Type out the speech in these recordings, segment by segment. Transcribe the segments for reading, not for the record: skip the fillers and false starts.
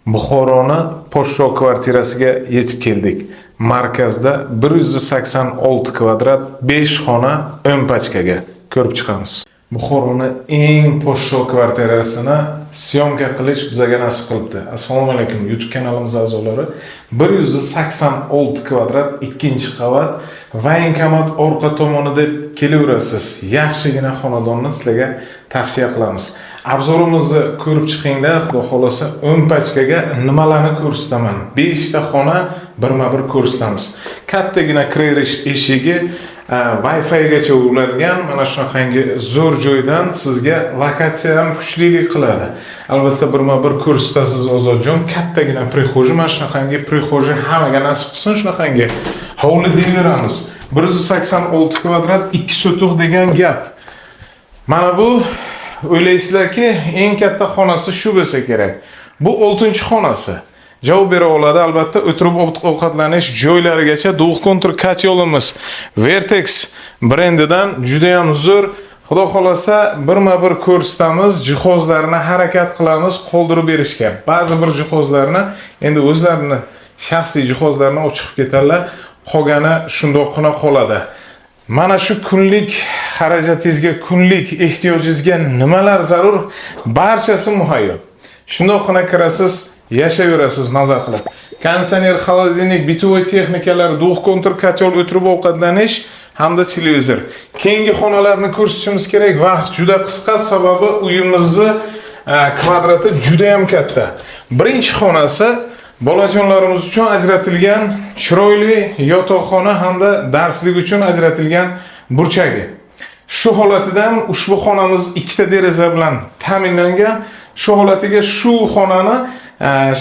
Buxoroni poshsho kvartirasiga yetib keldik. Markazda 186 kvadrat, 5 xona, 10 pachkaga ko'rib chiqamiz. Buxoroni eng poshsho kvartirasini съёмка qilish bizaga nasib qilibdi. Assalomu alaykum, YouTube kanalimiz a'zolari. 186 kvadrat, ikkinchi qavat, военкомат orqa tomoni deb kelaverasiz. Yaxshigina xonadonni sizlarga tavsiya qilamiz. Обзор imizni ko'rib chiqinglar, xudo xolasa 10 pachkaga nimalarni ko'rsataman. 5 ta xona birma-bir ko'rsatamiz. Kattagina kiraverish eshigi, Wi-Fi'gacha ulangan, mana shunaqangi zo'r joydan sizga lokatsiya ham kuchlilik qiladi. Albatta birma-bir ko'rsatasiz, Ozodjon. Kattagina прихожий, mana shunaqangi прихожий hammaga nasib qilsin, shunaqangi hovli deyveramiz. 186 kvadrat, 2 sotix degan gap. Mana bu, o'ylaysizlarki, eng katta xonasi shu bo'lsa kerak. Bu 6-xonasi. Javob bera oladi albatta, o'tirib ovqatlanish joylarigacha двухконтур котёл imiz Vertex brendidan juda ham zo'r. Xudo xolasa birma-bir ko'rsatamiz, jihozlarini harakat qilamiz qoldirib berishga. Ba'zi bir jihozlarni endi o'zlarini shaxsiy jihozlarini olib chiqib ketadilar, qolgani shundoqqina qoladi. Mana shu kunlik xarajatingizga, kunlik ehtiyojingizga nimalar zarur, barchasi muhayyo. Shundoqqina kirasiz, yashayverasiz maza qilib. Konditsioner, холодильник, бытовой texnikalar, двухконтур котёл, o'tirib ovqatlanish hamda televizor. Keyingi xonalarni ko'rsatishimiz kerak. Vaqt juda qisqa, sababi uyimizni kvadrati juda ham katta. Birinchi xonasi bolajonlarimiz uchun ajratilgan chiroyli yotoqxona hamda darslik uchun ajratilgan burchagi. Shu holatidan ushbu xonamiz ikkita deraza bilan ta'minlangan. Shu holatiga shu xonani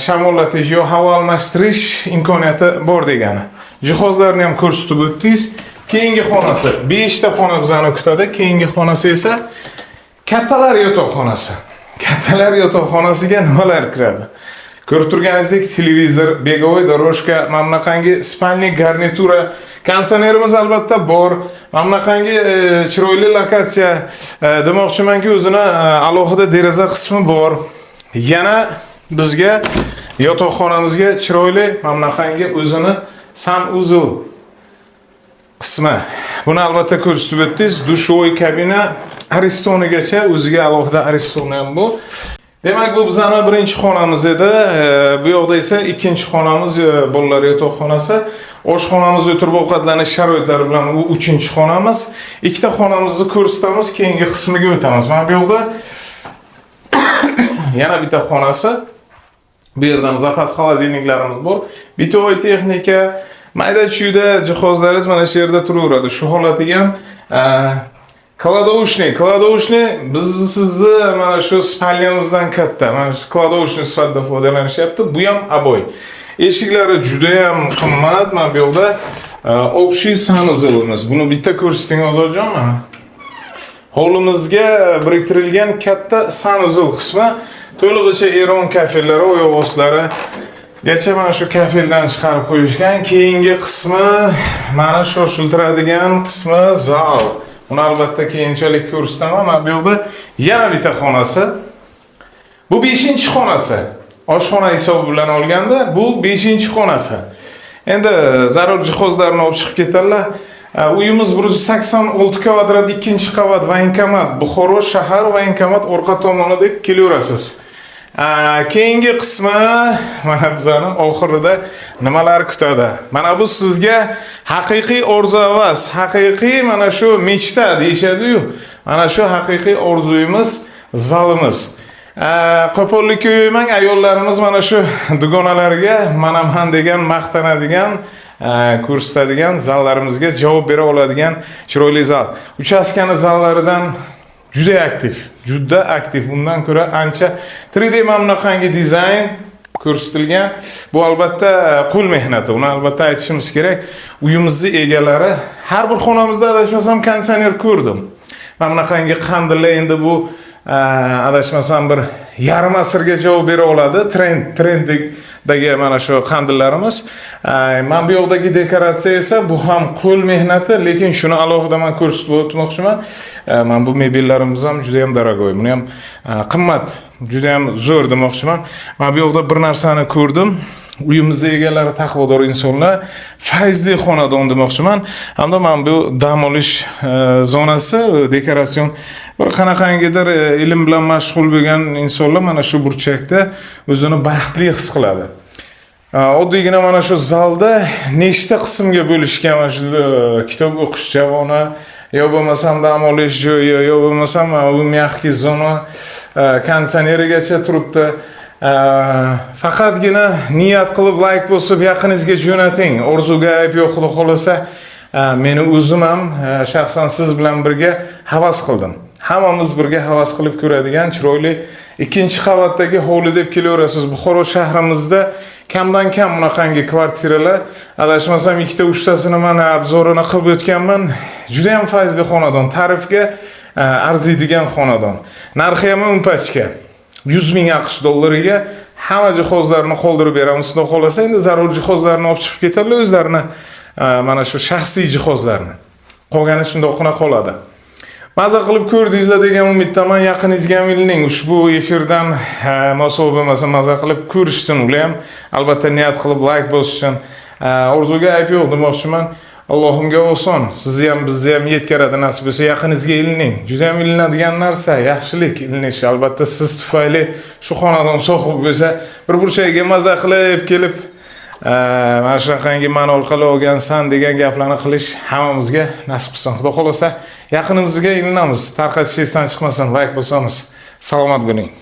shamollatish yo havo almashtirish imkoniyati bor degani. Jihozlarni ham ko'rsatib o'tdingiz. Keyingi xonasi, 5 ta xona bizani kutadi. Keyingi xonasi esa kattalar yotoqxonasi. Kattalar yotoqxonasiga nimalar kiradi? Ko'rib turganingizdek, televizor, беговой дорожка, mana bunaqangi спальный garnitura, konditsionerimiz albatta bor. Mana bunaqangi chiroyli lokatsiya. Demoqchimanki, o'zini alohida deraza qismi bor. Yana bizga yotoqxonamizga chiroyli mana bunaqangi o'zini санузел qismi. Buni albatta ko'rsatib o'tdingiz. Душевой kabina Aristonigacha, o'ziga alohida Aristoni ham bu. Demak, bu bizani birinchi xonamiz edi. Bu yoqda esa ikkinchi xonamiz, bolalar yotoqxonasi. Oshxonamiz o'tirib ovqatlanish sharoitlari bilan u uchinchi xonamiz. Ikkita xonamizni ko'rsatamiz, keyingi qismiga o'tamiz. Mana bu yoqda yana bitta xonasi. Bu yerda ham запас холодильник larimiz bor. Бытовой texnika, mayda chuyda jihozlaringiz mana shu yerda turaveradi. Shu holatiga ham кладовочный, кладовочный bizni, sizni mana shu спальня mizdan katta. Mana shu кладовочный sifatida foydalanishyapti. Bu ham обой. Eshiklari juda ham qimmat. Mana bu yoqda общий санузел imiz. Buni bitta ko'rsating, Ozodjon, mana. Hovlimizga biriktirilgan katta санузел qismi, to'lig'icha Eron kafellari, oyoq ostlari gacha mana shu kafeldan chiqarib qo'yishgan. Keyingi qismi, mana shoshiltiradigan qismi, zal. Uni albatta keyinchalik ko'rsataman. Mana bu yoqda yana bitta xonasi. Bu 5-xonasi. Oshxona hisobi bilan olganda bu 5-xonasi. Endi zarur jihozlarni olib chiqib ketadilar. Uyimiz 186 kvadrat, ikkinchi qavat, военкомат, Buxoro shahar, военкомат orqa tomoni deb kelaverasiz. Keyingi qismi, mana bizani oxirida nimalar kutadi? Mana bu sizga haqiqiy orzu havas, haqiqiy mana shu мечта deyishadi-yu. Mana shu haqiqiy orzuyimiz, zalimiz. Qo'pollikka yo'ymang, ayollarimiz mana shu dugonalarga manaman degan maqtanadigan, ko'rsatadigan zallarimizga javob bera oladigan chiroyli zal. Uchastkani zallaridan juda aktiv, juda aktiv. Undan ko'ra ancha 3D mana bunaqangi dizayn ko'rsatilgan. Bu albatta qo'l mehnati. Uni albatta aytishimiz kerak. Uyimizni egalari har bir xonamizda, adashmasam, konditsioner ko'rdim. Mana bunaqangi qandillar endi bu Adashmasam, bir yarim asrga javob bera oladi trenddagi mana shu qandillarimiz. Mana bu yoqdagi dekoratsiya esa bu ham qo'l mehnati, lekin shuni alohida man ko'rsatib o'tmoqchiman. Mana bu mebellarimiz ham juda ham дорогой, buni ham qimmat, juda ham zo'r demoqchiman. Mana bu yoqda bir narsani ko'rdim. Uyimizni egalari taqvodor insonlar, fayzli xonadon demoqchiman. Hamda mana bu dam olish zonasi, dekoratsion bir qanaqangidir ilm bilan mashg'ul bo'lgan insonlar mana shu burchakda o'zini baxtli his qiladi. Oddiygina mana shu zalda nechta qismga bo'lishgan: mana shu kitob o'qish javoni yo bo'lmasam dam olish joyi, yo bo'lmasam mana bu мягкий zona, konditsionerigacha turibdi. Faqatgina niyat qilib, layk bosib, yaqiningizga jo'nating. Orzuga ayb yo'q, xudo xohlasa. Meni o'zim ham shaxsan siz bilan birga havas qildim. Hammamiz birga havas qilib ko'radigan chiroyli ikkinchi qavatdagi hovli deb kelaverasiz. Buxoro shahrimizda kamdan kam bunaqangi kvartiralar. Adashmasam, ikkita, uchtasini mana обзор ini qilib o'tganman. Juda ham fayzli xonadon, tarifga arziydigan xonadon. Narxi ham 10 pachka. 100 ming AQSh dollariga hamma jihozlarni qoldirib beramiz, xudo xohlasa. Endi zarur jihozlarni olib chiqib ketadilar o'zlarini, mana shu shaxsiy jihozlarni. Qolgani shundoqqina qoladi. Maza qilib ko'rdingizlar degan umiddaman. Yaqiningizga ham ilining ushbu efirdan, masofa bo'lmasa, maza qilib ko'rishsin ular ham. Albatta, niyat qilib layk bosishsin. Orzuga ayb yo'q demoqchiman. Allohimga oson, sizni ham, bizni ham yetkaradi, nasib bo'lsa. Yaqiningizga ilining. Juda ham ilinadigan narsa, yaxshilik ilinish. Albatta, siz tufayli shu xonadon sohib bo'lsa, bir burchagiga maza qilib kelib, mana shunaqangi mani orqali olgansan degan gaplarni qilish hammamizga nasib qilsin. Xudo xohlasa, yaqinimizga ilinamiz. Tarqatish esdan chiqmasin, layk bosamiz. Salomat bo'ling.